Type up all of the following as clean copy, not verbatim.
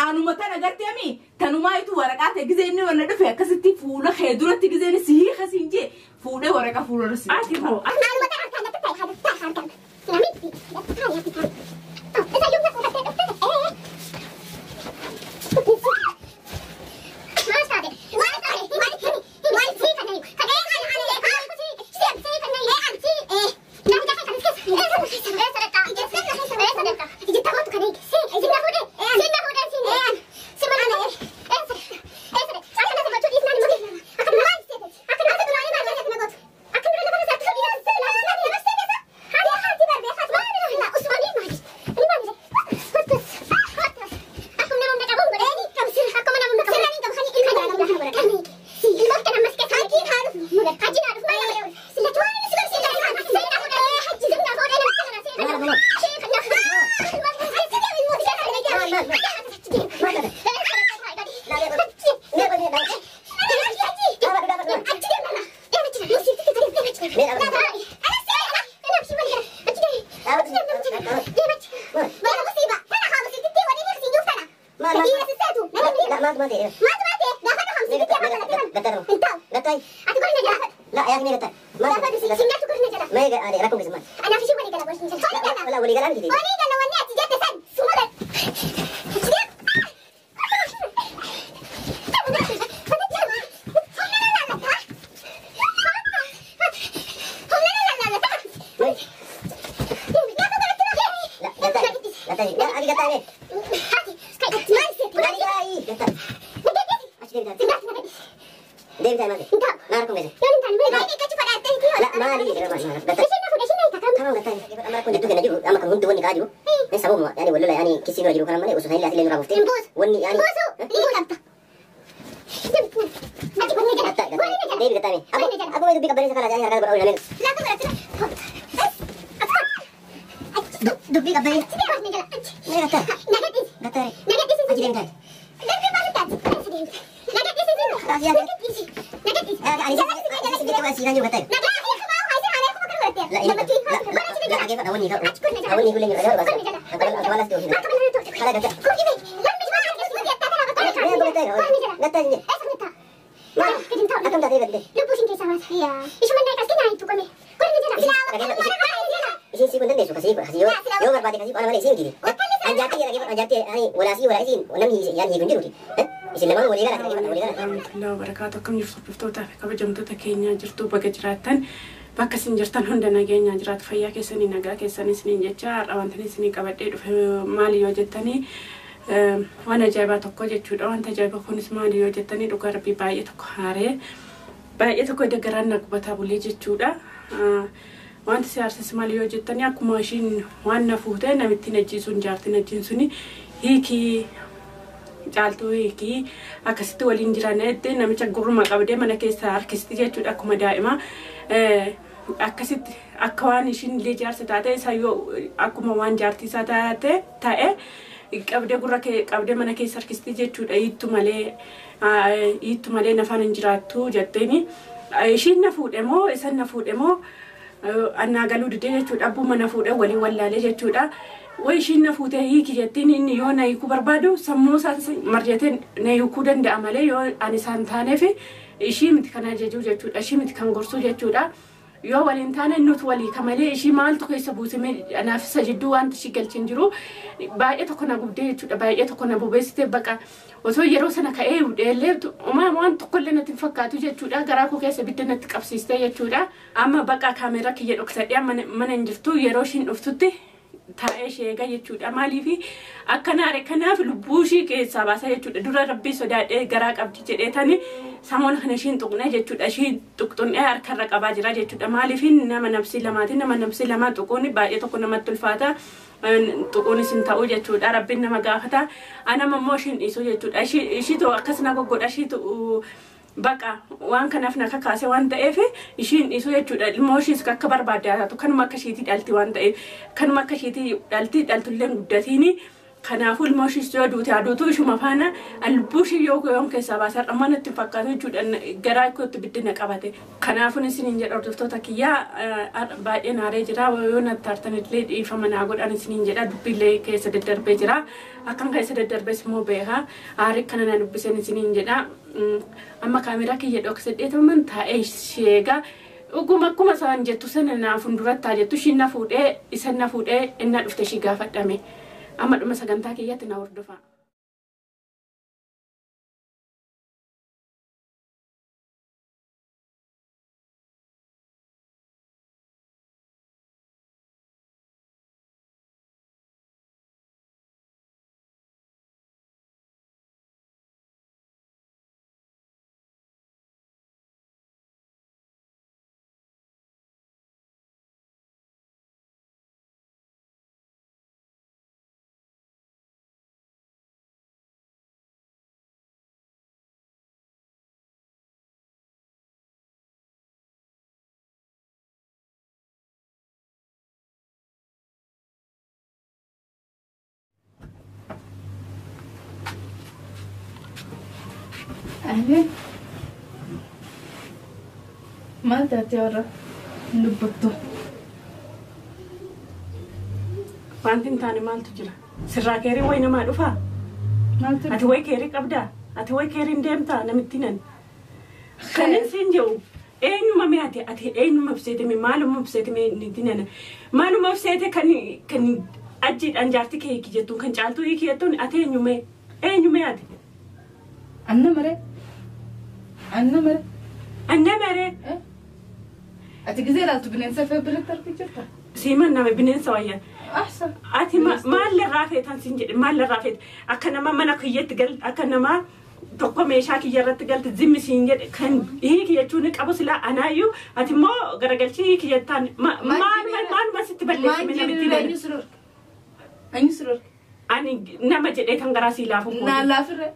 Anuma tana gartee tanumaa itu waraqaa ta'e gizee inni wanna dhufe akkasitti fuula kee duratti gizeen si hiika siin jee fuudhee waraqaa fuula si. Ati hoo Barakaatu akkam jirtu hordoftoota fi kabajamtoota keenyaa jirtu baga jiraattan bakka isin jirtan hunda nageenyaa jiraatu fayyaa keessanii nagaa keessanii isiniin jecha har'a wanta isinii qabadhee dhufe maali yoo jettanii waan ajaa'ibaa tokko jechuudha. Wanta ajaa'ibaa kunis maali yoo jettanii dhugaa rabbii baay'ee tokko haaree baay'ee tokko garaan na gubataa bulee jechuudha. Wanti si aarsis maali yoo jettanii akkuma ishiin waan na fuute namitti ajjeesuun jaartiin ajjeesuun hiikii caaltuu hiikii akkasitti waliin jiran jettee namicha gurruma qabdee mana keessa harkisti jechuudha akkuma daa'ima akkasitti akka waan ishiin illee jaarsa taate isa yoo akkuma waan jaartii isaa taate ta'e qabdee gurra qabdee mana keessa harkisti jechuudha hiittu malee nafaan hin jiraattu jetteeni ishiin na fuudhe moo isan na fuudhe moo annaa galuu didee jechuudha abbuma na fuudhe waliin wallaalee jechuudha. Way ishiin na fuutee hiiki jettiin inni yoo na hiikuu barbaadu sammuu isaa marjatee na hiikuu danda'a malee yoo ani isaan taaneef ishii miti kan ajajuu jechuudha ishii miti kan gorsuu jechuudha. Yoo waliin taane nuti walii kamalee ishii maaltu keessa buusimee anaaf isa jidduu wanti ishii galchin jiru baay'ee tokko na gubdee jechuudha baay'ee tokko na bobeessitee baqa osoo yeroo sana ka'ee hudheellee waan tokkollee natti hin fakkaatu jechuudha garaa koo keessa bidda natti qabsiistee jechuudha. Amma baqa kaameeraa kiyya dhoksadhee mana hin jirtu yeroo ishiin dhuftutti taa'ee ishee eega jechuudha. Maaliif akka naare kanaaf lubbuu ishii keessaa baasa jechuudha. Dura rabbii sodaadhee garaa qabdi jedheetani samoon kana ishiin tuqnee jechuudha. Ishiin tuqxunnee harkarra qabaa jira jechuudha. Maaliif nama nafsi lamaatiin nama nafsi lamaa tuquun baay'ee tokko namatti ulfaata. Tuquunis hin ta'u jechuudha. Rabbiin nama gaafata. Anama immoo ishiin dhiisu jechuudha. Ishiitu akkas na goggodha. Ishiitu baqa waan kanaaf na kakaase waan ta'eef ishiin dhiisu jechuudha. Ilmoo ishiis akka barbaadde haa taatu kanuma akka ishiitii dhalti waan ta'eef kanuma akka ishiitii dhalti dhaltullee guddatiin Kanaafuu ilmoo ishiis yoo duute aduutu ishuma faana lubbuu ishii yoo yoom keessaa baasaa dhamma natti hin fakkaatu jechuudha garaa kootti biddina qabate. Kanaafuu isiniin jedha hordoftoota kiyyaa baay'ee naaree jira yoo natti aartan illee dhiifama naa godhan isiniin jedha dubbiillee keessa daddarbee jira. Akkan keessa daddarbees immoo beekaa aarii kana na dubbisen isiniin jedha. Amma kaameraa kiyya dhoksadheetaman taa'ee sheegaa. Dhuguma akkuma isaan jettu sana naa fuulduratti haa jettu ishiin na fuudhee isan na fuudhee inni dhufte ishii gaafadhame. Amma dhuma sagantaa kiyyatti na hordofa. أهلين maal taatee warra hin dubbattu? Wanti hin taane maaltu jira? Sirraa keerii wayi namaa dhufaa? Maaltu Ati wayi keerii qabdaa? Ati wayi keerii hin deemtaa namitti nan? Kanin siin jedhu eenyuma mee ati ati eenyuma ibseete mee maaluma ibseete mee nitti nana? Maaluma ibseete kan kan ajiidhaan jaartii kee hiiki jettuun kan caaltuu hiiki jettuun ati eenyumee? Eenyumee ati? Anna maree? Anna maree? Anna maree? Ati gisee ilaaltu bineensa fe'ee biratti argu jirta? Siiman nama bineensa wayyaa. Ahsan. Ati maal irraa feetan siin jedhe maal irraa feete akka nama mana kiyyatti galte akka nama tokko meeshaa kiyya irratti galte zimmi siin jedhe kan hiiki jechuun qabu silaa anaayyuu ati immoo garagalchii hiiki jettaan maal maaluma sitti balleessime namitti Eenyu si dhorke? Eenyu si dhorke? Ani nama jedhee kan garaa sii laafu Naa laafirre.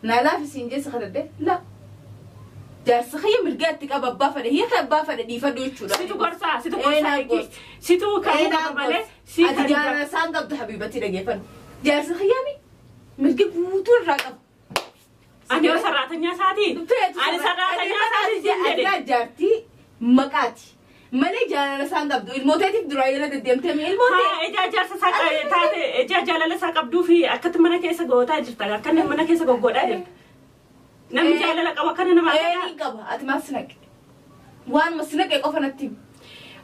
Naa laafi siin jeessa kadhadhe? La. Jaarsa kiyya mirgaa itti qaba abbaa fedhe hiika abbaa fedhe dhiifadhu jechuudha. Situ gorsaa situ gorsaa situ kan qaba malee si Ati jaalala isaan qabdu habiibatti dhageeffadhu. Jaarsa kiyyaami mirga guutuu irraa qaba. Ani yoo sarraatanyaa isaati. Ani sarraatanyaa isaati siin jedhe. Ati jaartii maqaati. Malee jaalala isaan qabdu ilmooteetiif duraa jala deddeemtee mi ilmootee. Haa ijaa jaarsa isaa taate ijaa jaalala isaa qabduu fi akkatti mana keessa gootaa jirta akka mana keessa goggoodhaa jirta. Namni jaalala qaba akkana nama Ee qaba ati maal si naqe? Waanuma si naqe qofa natti himi.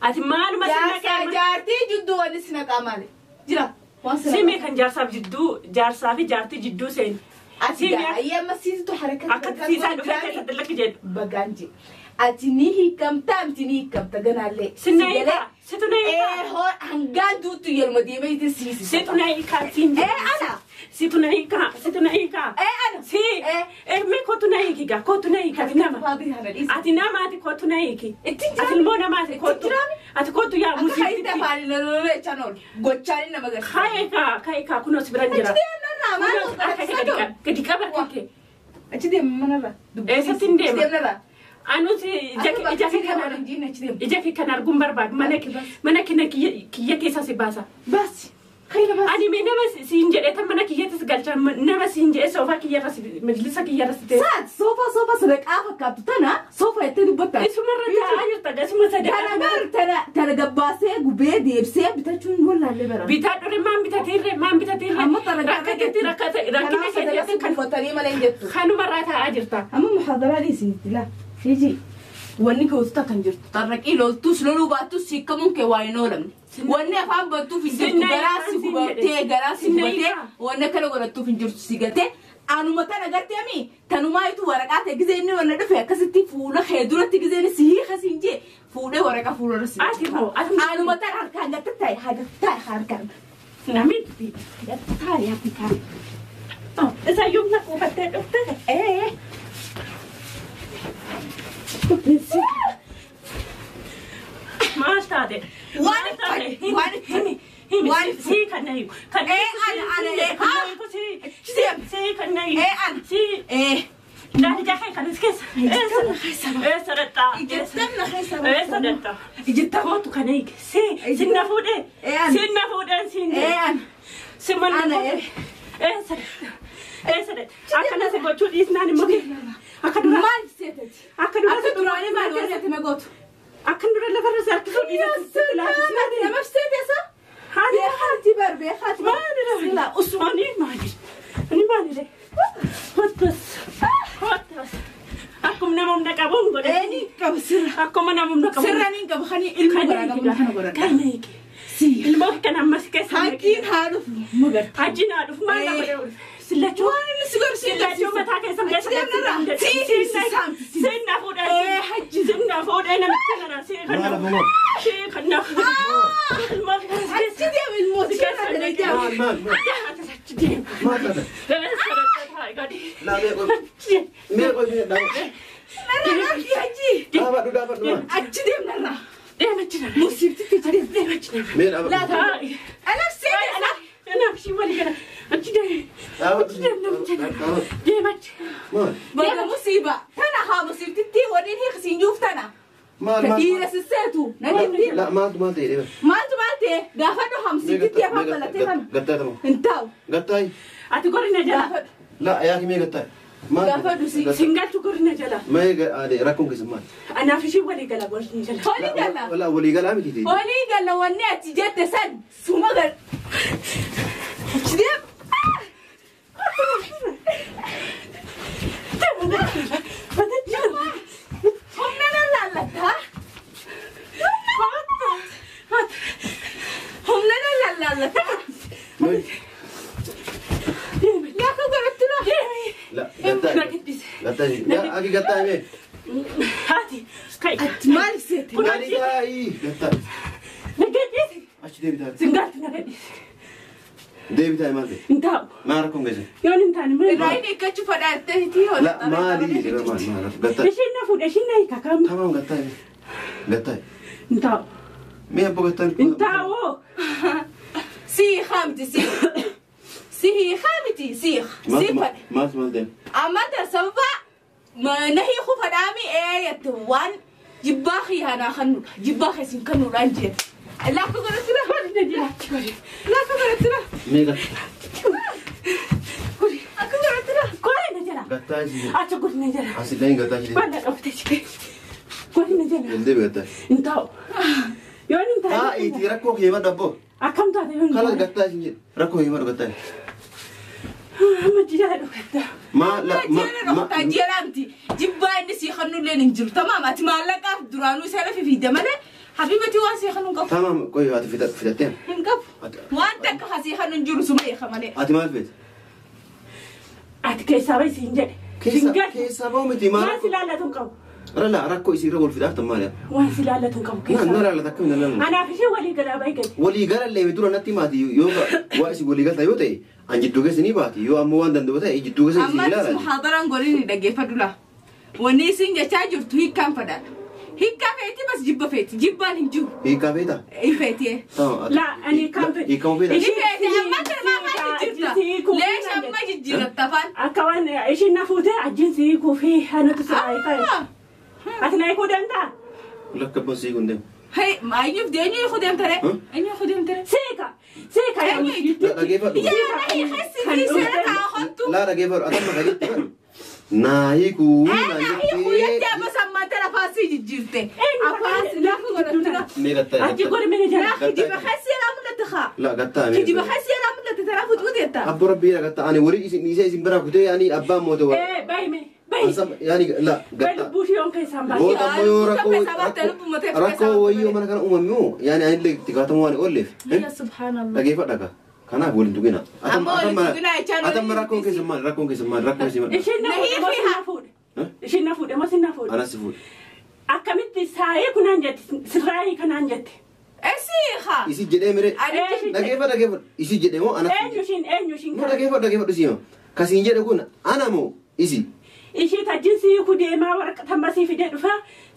Ati maaluma si naqe? Jaarsaa jaartii jidduu wanni si naqaa maali? Jira waan si naqaa. Simee kan jaarsaaf jidduu jaarsaa fi jaartii jidduu seeni. Ati ayyee amma siisitu harakata. Akkatti siisaa dhufee keessatti lakki jedhu. Bagaan jee. Ati ni hiikamta miti ni hiikamta ganaallee. Sinna hiikaa situ na hiikaa. Ee hoo hangaan duutu yelma deemee itti siisi. Situ na hiikaa siin Ee ana. Situ na hiikaa situ na hiikaa. Ee ana. Si. Ee mee kootu na hiiki gaa kootu na hiiki ati nama. Ati nama ati kootu na hiiki. Itti jiraami. Ati ilmoo nama ati kootu. Ati kootu yaa Akka kaayita afaanii loloolee jechaan oolu. Gochaan nama agarsiisa. Kaayee kaa kaayee kaa kunoo si biraan jira. Achi deemnarraa maal Akka gadi qaba kee. Achi deema manarraa. Eessatti hin deema? Achi deemnarraa. Anuti ija kee kan arguun barbaadu mana kiyya keessa si baasa. Baasi. Khayna baasi. Ani mee nama siin jedhee tan mana kiyyattis galcha nama siin jedhee soofaa kiyyarra majlisa kiyyarra si ta'e. Saat soofaa soofaa sadaqaa fakkaattu tana soofaa jettee dubbatta. Isumarra taa'aa jirta gasuma sadaqaa. Tana bar tana tana gabbaasee gubee deebisee bitachuun wallaallee bara. Bitaa dhore maan bitateerre maan bitateerre. Amma tana rakkateetti rakkate rakkina keessatti kan uffatanii malee hin jettu. Kanumarraa taa'aa jirta. Amma muhaadaraa dhiisitti laa. Hiji wanni gootu kan jirtu tarraqii loltuus loluu baattus hiikkamuun kee waa hin oolamne. Wanni afaan bantuuf hin jirtu garaa si gubatee garaa si gubatee wanni akkana godhattuuf hin jirtu si galtee anuma tana gartee mi tanumaa itu waraqaa ta'e gizee inni wanna dhufe akkasitti fuula kee duratti gizee inni si hiika siin jee fuudhee waraqaa fuula si. Ati moo Anuma tana harkaan gatta taa'e haga taa'e harkaan. Namitti. Gatta taa'e harkaan. Isa yoomna quufattee dhufte. Ee. Maal taate? Waan waan waan si kan na hiiku. Kan Ee ana ana ee ha. Si kan na hiiku. Ee ana. Si. Ee. Daani jaakee kan as keessa. Eessa dhadhaa? Ijjattan keessa. Eessa dhadhaa? Ijjattan. Kootu kana hiike. Si sinna fuudhee. Ee ana. Sinna fuudhee siin Ee ana. Simanna Ana Eessa eessa akkana si gochuu dhiisnaan immoo akka dura Maal seetati? Akka dura Akka duraanii maal wanni ati na gootu? Akka dura lafarra si harkisuu dhiisatti sitti laafisnaan. Namaaf seetesa? Haali Beekaati bar beekaati. Maali Sila usu. Ani maali? Ani maali? Hottas. Hottas. Akkuma nama humna qabuun godhe. Eeni qaba sirra. Akkuma nama humna qabuun. Sirra niin qaba kani ilmu garaa qabu kana godhadha. Kana hiike. Si. Ilmoo kana ammas keessa. Hakkiin haa dhufu magarta. Hajjiin haa dhufu maal nama godhe. Sillachuu. Waan inni si godhu si Sillachuu mataa keessa Achi deemnarra. Si si saamti si. Sinna fuudhee. Ee hajji. Sinna fuudhee namicha kana si Maal kana. abbuma? Si kana. Ilmoo kana Achi deem ilmoo si keessa deem. Maal maal maal? Achi deem. Maal taate? Laa mee qoy mee qoy mee dhaabadhu. Narra laafii hajji. Dhaabadhu dhaabadhu maal? Achi deem narra. Deem achi narra. Musiibtitti achi deem. Deem achi narra. Mee dhaabadhu. Laata. Anaaf seetesa. Anaaf ishii walii gala. Achi deem. Dhaabadhu. Achi deem namicha kana. Dhaabadhu. Deem achi. Maal? Baga musiiba. Tana haa musiibtitti waliin hiiksiin juuf tana. Maal maal? Dhiira sisseetu. Nanitti. La maaltu maal ta'e deema? Maaltu maal ta'e gaafadhu hamsiititti afaan bal'atee kana. Gattaa ta'u. Hin taa'u. Gattaa. Ati gorina jala. Gaafadhu. La yaa mee gattaa. Maal? Gaafadhu si. Singalchu gorina jala. Mee rakkoon keessa maal? Anaaf ishii walii gala gorina jala. Holii gala. Wala walii galaa miti ta'e. Holii gala wanni ati jette san suma gal. Achi deem. Humna nan laallatta. Humna nan laallatta. Gaafa godhattu laa. La gattaa. Gattaa. Yaa aki gattaa mee? Haati. Kai. Ati maal seete? Gadi taa'ii gattaa. Nagadhiisi. Achi deebi taa'e. Singalchu nagadhiisi. Deebi taa'e maal ta'e? Hin taa'u. Maal rakkoon keessa? Yoon hin taane maal? Irraa inni eeggachuu fadhaattee La maali? Maal maal gattaa. Ishiin na fuudhe ishiin na hiika kam. Tamam gattaa mee? Gattaa. Hin taa'u. Mee abbo gattaa. Hin taa'u. Si haamti si. Si haamti si. Si fadhe. Maal maal ta'e? Amma sababa nahi khufadhaami ee waan jibbaa khiyaanaa kannuudha jibbaa keessin kannuudhaan jee laakka godhatira laakka godhatira Mee gattaa. akka godhatira Gorina jala. Gattaa ishee. Achi gorina jala. Asi dhayin gattaa ishee. Wanta dhoofte ishee. Gorina jala. Deebi gattaa. Hin taa'u. Yoon hin taane. Taa'iitii rakkoo kee madda abbo. Akkam taate yoon hin Kalas taane. gattaa ishee jedhe. Rakkoo kee madda gattaa. Amma jala dhugatta. Ma la ma Jeera dhoktaa jeeraamti jibbaa inni sii kannulleen hin jiru tamaam ati maallaqaaf duraanuu isa lafi fiide malee habiibati waan sii kannu hin qabu Tamam qoy ati fidatteen. hin qabu waan takka hasii kannu hin jiru suma eeka malee Ati maal feete? Ati keessaa bahi siin jedhe. Keessa bahu miti maal? Waan si laallatu hin qabu. Rala rakkoo isii irra wal fidaaftan maali? Waan si laallatu hin qabu Na keessaa. na laallata akkamiin na laallata? Anaaf ishee walii galaa bahi gadi. Walii galallee dura natti maati yoo waa isin walii galta yoo ta'e an jidduu keessa ni baati yoo ammoo waan danda'u ta'e jidduu keessa isin Ammas ilaala. muhaadaraan godhin dhaggeeffadhu laa. Wanni isin jechaa jirtu hiikkaan fadhaadha. Hiikkaa feeti bas jibba feeti. Jibbaan hin jiru. Hiikkaa feeta? Hin feeti. Tamam. La ani kan fedhe. Hiikkaa feeta? Hin feeti amma kana afaan jijjiirta. Leesha amma jijjiiratta afaan. Akka waan ishiin na fuute ajjiin si hiikuu fi anatu si hiikaa. Ati na hiikuu danda'a? Lakka abbaan si hiikuu hin deemu. Hei, eenyuuf eenyu hiikuu deemtare? Eenyu hiikuu deemtare? Seeka. Seeka. La dhaggeeffadhu. Yaa na hiikessi seera taa hottu. La dhaggeeffadhu atamma dhageetti bara. Naa hiikuu Na naa hiikuu jettee jettee. amma sammaata lafaa si jijjiirte. Afaan si lafa godhattu. Mee gattaa Achi godhi mini jala. Laa kijiba keessi yeroo mul'atu haa. La gattaa mee. Kijiba keessi yeroo mul'atu taraa fuudhuu deetta. Abbo rabbii gattaa ani walii isin dhiisee isin biraa kutee ani abbaan moote wa. Ee bahi mee bahi. Yaani la Bahi gattaa. lubbuu ishee yoon keessaan baate. Booda ammoo yoo Lubbuu keessaa baatte, lubbuu matee keessaa rakkoo baatte wayyoo malee. mana kana uumame yaani anillee itti gaafatamuu waan oolleef. Ya subhanallah. Dhageeffadha ka. Kanaaf waliin tuqina. Amma waliin tuqinaa jechaan Atamma waliin rakkoon keessa maal rakkoon keessa maal rakkoon keessa maal. Ishiin na fuudhe moo sin na fuudhe? Ishiin na fuudhe moo sin na fuudhe? Anas si fuudhe. Akkamitti saayee kunaan jette sirraayii kanaan jette. Esiiha. Isi jedhee mire. Ani Dhageeffadha dhageeffadha. Isi jedhee moo anas. Eenyu ishiin eenyu ishiin Moo kana? dhageeffadha dhageeffadhu siima. Kasiin jedhe kun ana moo isi. Ishii tajjiin si hiikuu deemaa waraqaa amma sii fidee dhufa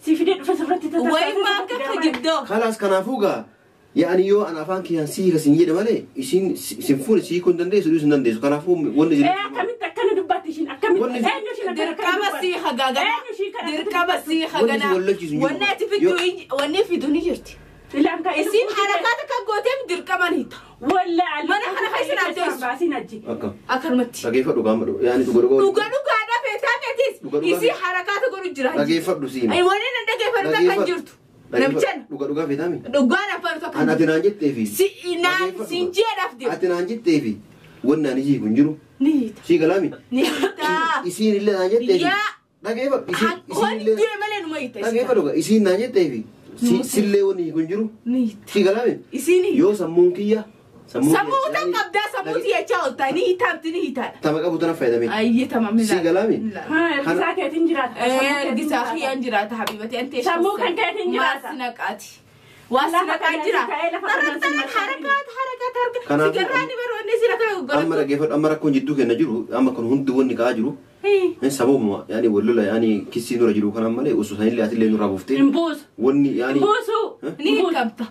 sii fidee dhufa sirratti Wayi maa akka kijibdoo. Kalaas kanaafuu gaa yaani yoo ana afaan kiyyaan sii kasiin jedhe malee isin sin fuune sii kun dandeessu dhiisuu hin dandeessu. Kanaafuu wanni Ee isin. akkamitti akkana dubbatti ishiin akkamitti Wanni- eenyu ishiin akkana Dirqama sii hagaagana. Eenyu ishii kana Dirqama sii Wanni hagana. si wallachiisu hin jiru. Wanni ati fiddu wanni fidu ni jirti. Ilaan kan Isiin harakaata kan gooteef dirqaman hiita. Wallaahi. Mana kana keessa naaf teessu. Baasiin achi. Akka Akkanumatti. dhageeffadhu gaama yaani dhuga dhuga. Dhuga dhugaadha feetaa feetis. Dhuga dhugaa Isii harakaata godhu jira. Dhageeffadhu siima. Ay wani nan dhageeffadhu takka hin jirtu. Namichan Dhuga dhugaa feetaami. dhugaan afaan takka An hin ati jirtu. naan jetteefi. Si naan siin jeedhaaf deemu. Ati naan jetteefi wanni ani hiiku hin jiru. Ni hiita. Sii galaami. Ni hiita. Isiin illee naan jetteefi. Yaa. Dhageeffadhu. Isiin Wanni illee. du'e malee numa hiita. Dhageeffadhu isiin naan jetteefi. Sillee wanni hiiku hin jiru. Ni hiita. Sii galaami. Isiin hiita. Yoo sammuun kiyya. Sammuu tan qabdaa sammuu tiyyachaa ooltaa ni hiitaamti ni hiitaadha. Tama qabu tana fayyadame. Ayyee tamam Sii galaami. Haa ergisaa keetiin jiraata. Ergisaa kiyyaan jiraata habiibati ante. Sammuu kan keetiin jiraata. Maas naqaati. Waas Lafa naqaa kanaan jira. si ka'ee lafa kanaan si Taran marsaa harakaat harakaat harka. Kanaafuu Sigarraani baroonni si rakka Amma godhatu. dhageeffadhu amma rakkoon jidduu keenya jiru amma kun hundi wanni ka'aa jiru. Sababuma yaani wal lola yaani kissii nurra jiru kanaan malee osoo sanillee atillee nurraa buuftee. Hin buusu. Wanni yaani. Hin buusu. Ni hiikamta.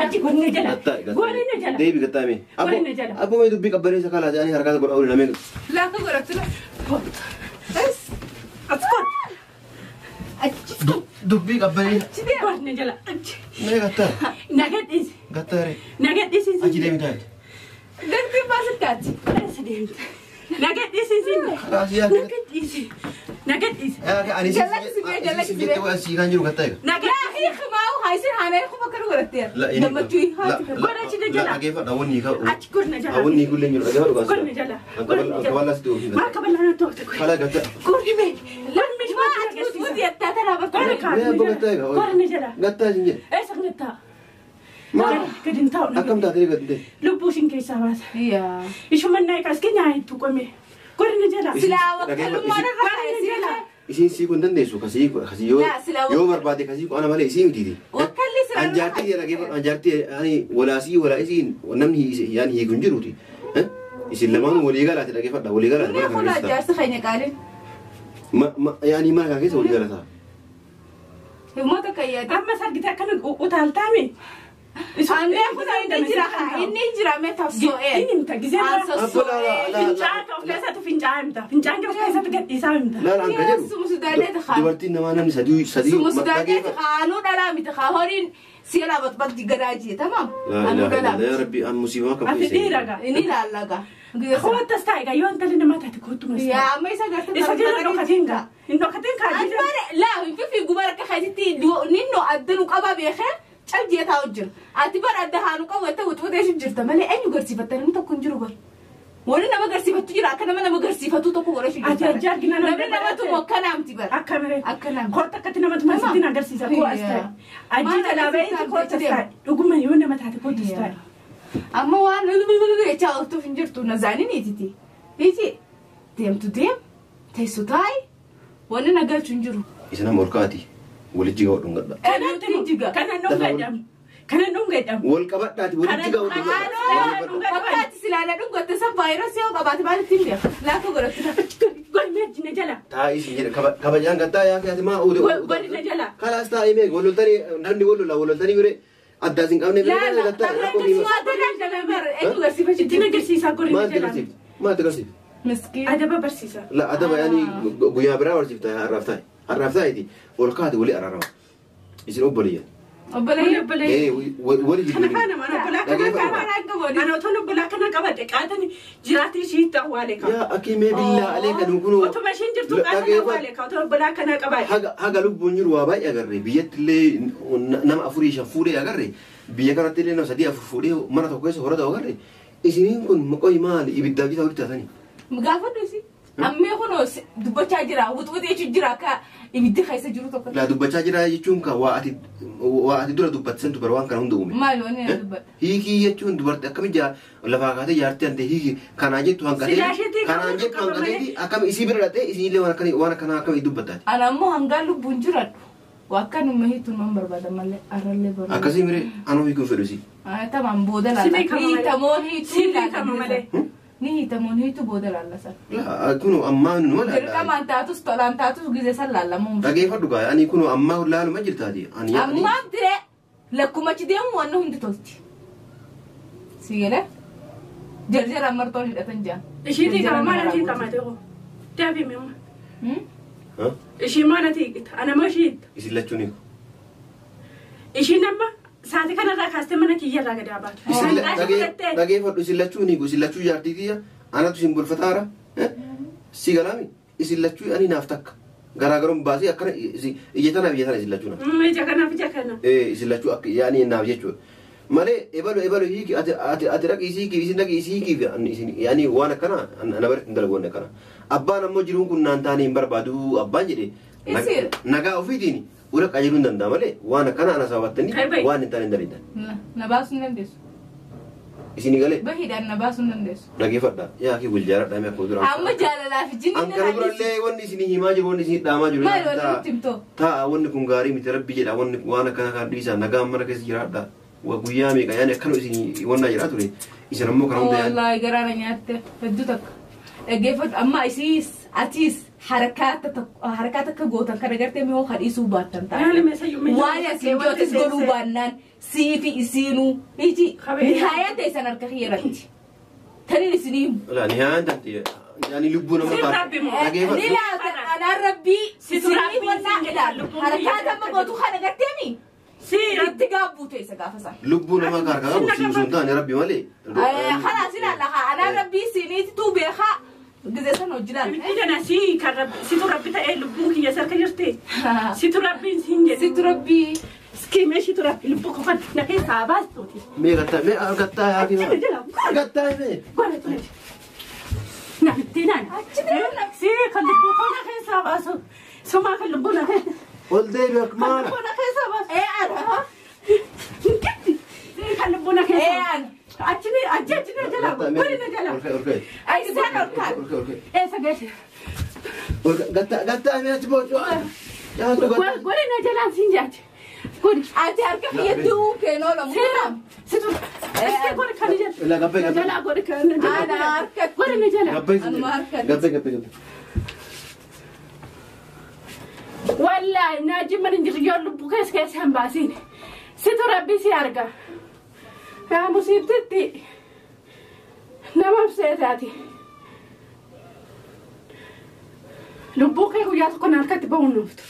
Achi gorni jala. Gorni jala. Deebi gattaame. Gorni jala. Abbo mee dubbii qabbaneessa kalaa yaani harkaata godhaa oolu namee. Lafa godhatu la. As kot. Achi. Dubbii qabbaneessa. Achi deema. Gorni jala. Achi. Mee gattaa. Nagadhiisi. Gattaa ree. Nagadhiisi. Achi deemi taa'e. Darbii baasitaati. Eessa deemta? Nagadhiisi. Kalaas yaa. Nagadhiisi. Nagadhiisi. Ani Jallatti si bee, jallatti si bee. jettee waan sii kan jiru gattaa eega. Laa hiikamaa'u haa isin haana hiiku bakka nu godhatteera. Gammachuu haati. Gorra achi jala. Dhageeffadha wanni hiikaa. Achi gorna jala. Wanni hiiku illee jiru dhageeffadhu gaasa. Gorna jala. Ankabalaa sitti oofii. Maa kabalaa na to'ata. Kalaa gattaa. Gorni mee. Gorni Maa ati guutuu yattaa tanaa bakka. Gorna Mee abbo gattaa eega. Gorna jala. Gattaa isin jedhe. Eessa gattaa? Maa Gadi hin taa'u. akkam taatee gattee? Lubbuu ishiin keessaa baasa. Yaa. Ishuma naa eegas keenya haa tuqame. Gorna jala. Silaa wakkalummaan irra kaa'e jala. Isiin siikuu hin dandeessu kasii kasii yoo Laa, silaa yoo barbaade kasii ana malee isii mitiiti. Wakkalli silaa Anjaartii jedha dhageeffadhu anjaartii ani walaasii walaa isiin namni yaani hiiku hin jiruuti. Isin lamaan walii galaati dhageeffadha walii galaati mana Kun kana keessa. jaarsi keenya qaaliin. Yaani mana kana keessa walii galataa. Himmoota kayyaate. Ammas argite akkana utaaltaame. Annee kun inni jira inni jira mee tafsoo'ee. Inni himta gisee Sosso'ee. Fincaan of keessatti fincaa'aa himta. Fincaan of keessatti gadhiisaa himta. Laala anka jedhu. Sumusudaaneeti haa. Dubartiin namaa namni sadii sadii Sumusudaaneeti haa anuu dhalaa miti haa horiin si'a batbat gadaa jee tamaam. Laa Anuu ilaaha dhalaa illallah yaa rabbi an musiibaa kam Ati dhiira gaa. Inni ilaallaga. Koottas taa'e gaa yoo intalli namaa taate koottumas taa'e. Yaa amma isa gartee. Isa jala dhokateen gaa. Hin dhokateen kaa Ani jira. bare laa hin fifi gubara akka keetitti ninno adda nu qaba beekee cal jee taa'u jira. Ati bara adda haa nu qabu jettee wuxuuxee jirta malee eenyu garsiifatta namni tokko hin jiru bara. Wani nama garsiifattu jira akka nama nama garsiifatu tokko godhachuu Ati jirta. ajja argina namni Namni nama tumu akkanaamti bara. Akka miree. Akkanaamti. Kootta akkatti nama tumaa sitti agarsiisa koo as taa'e. Ajji jalaa baheeti koottas taa'e. Dhuguma yoo nama taate koottas taa'e. Amma waan jechaa ooltuuf hin jirtu nazaaniin ititi. Iti deemtu deem teessu taa'i wanni na galchu hin jiru. Isin amma olkaati walitti jiga wadhuun gadha. Eenyutti jiga? Kanan dhungadhamu. Kanan dhungadhamu. Wal qabadhaati walitti jiga wadhuun gadha. Wakkaati silaala dhungatte san vaayirasii yoo qabaate maal ittiin beeka? Lafa godhatu. Gormi ajjina jala. Taa'ii isin jedhe kabajaan gattaa yaa keessa maa oode. Gorina jala. Kalaas taa'ii mee wal loltanii namni wal lola wal loltanii biree addaas hin qabne biree gattaa rakkoo Maal agarsiifachuu Ittiin agarsiisaa gorina Maal jala. agarsiifti? Maal agarsiifti? Miskiin. Adaba barsiisa. La adaba yaani guyyaa biraa barsiifta har'aaf taa'e. Har'aaf taa'eeti ol kaate walii araarama. Isin obboleeyyan. Obboleeyyan. Ee walii Kana jidduu. faana mana obbolaa kana qaba. Ana otoo obbolaa kana qabadhe qaatani jiraati ishii itti awwaale qaba. Yaa akki mee billaa alee kan kunoo. Otuma ishiin jirtu qaatani awwaale qaba. Otoo obbolaa kana qabadhe. Haga haga lubbuun jiru waa baay'ee agarre biyyatti illee nama afurii shan fuudhee agarre biyya kanatti illee nama sadii afur fuudhee mana tokko keessa horata agarre isiniin kun maqoy maali ibiddaaf jita walitti taatanii. Gaafadhu isi. Ammee kunoo dubbachaa jira wuxuuxee jechuun jira akka ibiddi keessa jiru tokko. Laa dubbachaa jira jechuun kan waa ati waa ati dura dubbatsan dubar waan kana hunda uume. Maali wanni na dubbadha? Hiikii jechuun dubartii akkami jaa lafaa kaatee jaartii ante hiikii kanaa jettu hanqatee Silaa isheetii kanaan jettu qabu hanqateeti akkami isii bira dhaqxee isiillee waan akkana waan akkanaa akkami dubbataati. Ana ammoo hangaan lubbuun jiradhu. Waa akkanuma hiituun man barbaada malee arrallee barbaada. Akkasii miree anuu hiikuun fedhu isii. Tamaan booda Si laalla. beekama malee. Hiitamoon hiituu Si beekama malee. Ni hiitamoon hiituu booda laalla sana. Laa kunu ammaa nu mala. Dirqamaan taatus tolaan taatus gizee san laallamuu. Dhageeffadhu gaa ani kunu ammaa laaluma jirtaati. Ani Ammaan tiree lakkumachi deemu wanni hundi tolti. Si galee jarjaraan martoon hidhatan jaan. Ishiitii qaba maal atiin qabate hoo? Deebii mi'uma. Ishii maal ati hiikta? Ana moo ishii hiikta? Isin lachuun hiiku. Ishiin amma sa'aatii kanarraa kaastee mana kiyyarraa gadi haa baatu. Dhageeffadhu isin lachuun hiiku isin lachuu jaartii kiyya anatu isin bulfataara si galaami isin lachuu ani naaf takka garaagarummaa baasee akkana ija tanaaf ija tana isin lachuu naaf. Ija kanaaf ija kana. Isin lachuu akka yaani naaf jechuudha. Malee ebalu ebalu hiiki ati ati ati dhaqii isii hiiki isin dhaqii isii hiiki yaani waan akkana na biratti hin dalagu waan akkana. Abbaan ammoo jiruun kun naan taane hin barbaadu abbaan jedhe nagaa ofiitiin ura qajeeluu hin danda'a malee waan akkana ana sababattanii waan hin taane hin dalagan. Na baasuu hin dandeessu. Isin galee. Bahiidhaan na baasuu hin dandeessu. Dhageeffadha. Yaa kee wal jaaladha mee akkuma dura. Amma jaalalaa fi jinni An kana durallee wanni isin himaa jiru wanni isin dhaamaa jiru. Maali wanni nutti himtoo? Taa'a wanni kun gaarii miti rabbi jedha wanni waan akkana kan dhiisaa nagaan mana keessa jiraadha. Guyyaa meeqa yaani akkana isin wannaa jedhaa ture. Isin ammoo kana hunda yaani. Wallaahi garaa na nyaatte hedduu takka. Dhaggeeffadhu amma isiis atiis harakaata akka gootan kana gartee mee hoo kadhiisuu baattan ta'a. Waan asiin jootis godhuu baannaan sii fi isiinuu iji nihaayaan teessan harka kiyyarratti. Taniin isinii himu. Laa nihaayaan taate yaani lubbuu nama taate. Ni laata anaan rabbii isinii wannaa ilaalu harakaata amma gootu kana gartee mi? Itti gaabbuu teessa gaafa sana. Lubbuu nama harka qabu si osoo hin taane rabbi malee. Kanaas ilaalla anaan rabbii isiniitu beekaa. Gisee sana hojii laala. Ija si kan rabbi situ rabbi ta'ee lubbuun kiyya sarka jirti. Situ rabbiin siin jedhe. Situ rabbii. Iskiimee situ rabbi lubbuu kofan na keessaa baastuuti. Mee gattaa mee gattaa yaa kee. Gattaa mee. Godha ture. Namitti naan. Si kan lubbuu koo na keessaa baasu. Sumaa kan lubbuu na keessa. Ol deebi akka maala. Kan lubbuu na keessaa baasu. Ee ana. Kan lubbuu na keessaa. Ee ana. Achi achi achi na jala gori na jala. Isaan ol kaa'e. Eessa geesse? Gattaa mee achi boocuu. Gori na jalaan siin jaati. Gori. Ati harka kiyyatti uukeen oolamu. Seera. Situ. Iskee gori kan jala. Gabbee gabbee. Jala gori kan na jala. Ana harka. Gori na jala. Gabbee Anuma harka. gabbee gabbee gabbee. Wallaahi naajii mana hin jirru yoo lubbuu keessa keessa hin baasiin. Situ rabbi si arga. Yaa musiibtitti nama seetaati. Lubbuu kee guyyaa tokko na harkatti bahuun nuuftu.